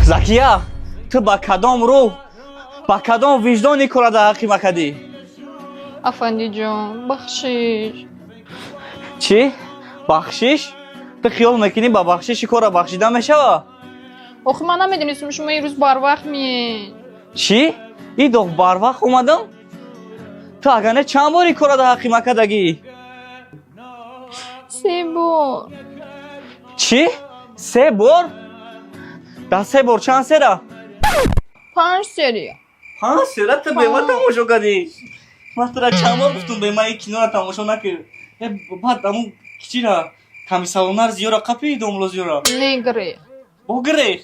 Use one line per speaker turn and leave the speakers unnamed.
Закия, ту ба кадом рӯҳ, ба кадом виҷдон ин кора дар ҳаққи ма кардӣ?
Афандиҷон, бахшиш.
Чӣ бахшиш? Ту хиёл мекунӣ, ба бахшиши кора бахшида мешава?
Охи ман намедонистам, шумо ин рӯз барвақт миед.
Чӣ? И доғ барвақт омадам? Ту агар не, чанд бор ин кора дар ҳаққи ма кардагӣ?
Се бор.
Чӣ? Се бор? Дар се бор чанд сера?
Панҷ серия.
Панҷ сера ту бема тамошо кардӣ? Ман тура чанд бор гуфтум, бема ин киноро тамошо накар. Баъд амун кичира комиссалонар зиёра қапи домло зиёра.
Не, гире.
Бо гирех.